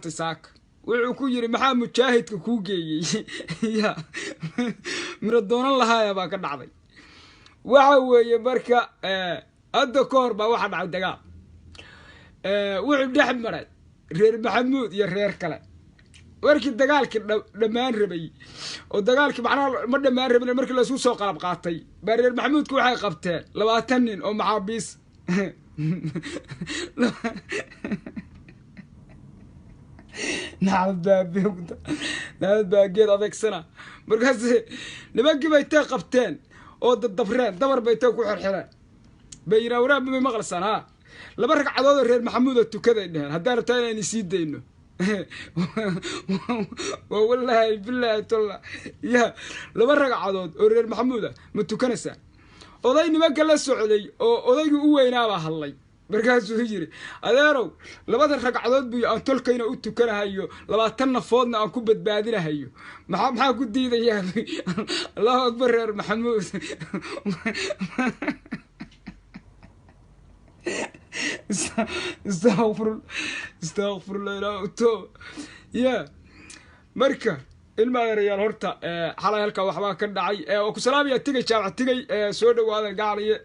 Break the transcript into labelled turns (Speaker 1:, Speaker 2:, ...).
Speaker 1: Saaka wuxuu ku yidhi, "Maxaa mujaahidka kuu geeyey?" Ya miro doonan lahaaya baa ka dhacday. Waxa weeye, marka hadda ka hor baa waxaa dhacay dagaal. Wuxuu dhex maray reer Maxamuud iyo reer kale. Markii dagaalkii dhammaan rabay, oo dagaalkii macnaha ma dhammaan rabin, markii laisku soo qalab qaatay baa reer Maxamuudka waxay qabteen 20 nin oo maxaabiis. Naclad baa geed adeegsana. Markaas nimankii bay tee qabteen oo dadabreen, dabar bay tee ku xirxireen, bay yidhaa, "Waraab, may maqlasaan?" "Ha." "Laba ragcadood oo reer Maxamuuda tukaday," dheheen, "haddaan rabtaa inaan isii dayno." Waa wallaahi, bilaahi, tolla ya, laba ragcadood oo reer Maxamuuda ma tukanaysaa? Oday nimanka la socday oo odaygii u weynaabaa hadlay. Markaasuu yiri, "Adeerow, labada ragcadood buy aan tolkayna u tukanahayo, 20 nafoodna aan ku badbaadinahayo, maxaa ku diidayaa?" Allahu akbar, reer Maxamuud. Istakfir, istakfirullah, ilaa to ya. Marka ilma adeerayaal, horta xalay halkaa waxbaa ka dhacay oo ku salaamaya. Tigay, Jaamac Tigay, soo dhawaada gacaliye.